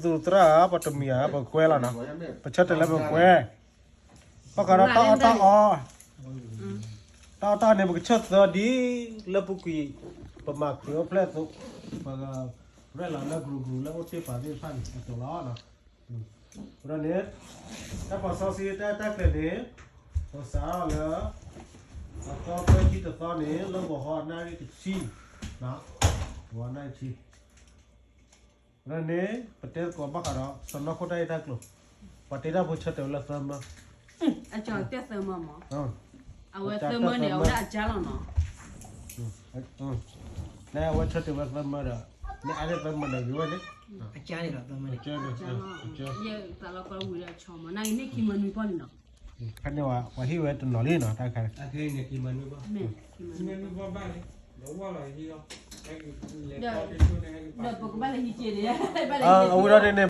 သူၣ်သရၣ် ပှၤတမံၤဧါ ပကကွဲလီၤနီၤ, ပဆၢတဲာ်လၢပကကွဲ, ဘၣ်ဃးဒီးတၢ်အီၣ်တၢ်အီ, တၢ်အီၣ်တၢ်အီန့ၣ် ပကဆၢသၢဒ်လၢပူၤကွံာ်, ပမၤခုးအိၣ်ဖျဲၣ်အသိး, ပကရဲၣ်လီၤလၢကရူၢ်ကရူၢ်လၢအိၣ်တ့ၢ်ပာ်သ့ၣ်တဖၣ်န့ၣ် အသိးလီၤ. အဃိဒီးန့ၣ် တၢ်ပာ်စီဆှံတၢ်အဲၣ်တၢ်ကျဲၤန့ၣ် ပစးထီၣ်လၢ အသီသၢဆံတသီန့ၣ် လၢဂီၤဟါနၣ်ရံၣ်တဆံ, ဂီၤဟါနၣ်ရံၣ်တဆံ, အဃိန့ၣ် ပတဲသကိးဘၣ်ဃးဒီး စီၤနီၢ်ခိၣ်တၢ်ဂ့ၢ်တၢ်ကျိၤ, ပှၤတဲတၢ်ဖိဆၢတဲာ်ဝဲလၢသၢမၢ, အကၠီတဲသၢမၢမး, အဝဲသၢမၢန့ၣ် အဝဲဒၣ်အကၠါလီၤနီၤ, နအဝဲဆၢတဲာ်ဝဲသၢမၢဒီး မ့ၢ်အါန့ၢ်သၢမၢဒီးဂ့ၤဝဲန့ၣ်, အကၠါန့ၣ်လီၤ သၢမၢန့ၣ်, ယသးလီၤကီဝံၤဒီးဆီမး နဂ့ၤန့ၢ်ခံမၢနွံပီၢ်လံနီၤ, ဖဲန့ၣ်ဝဲ ပှၤဟ့ၣ်ဝဲတနီၤလံနီၤ တၢ်ခါန့ၣ်, အဝဲဒၣ်န့ၣ်န့ၣ်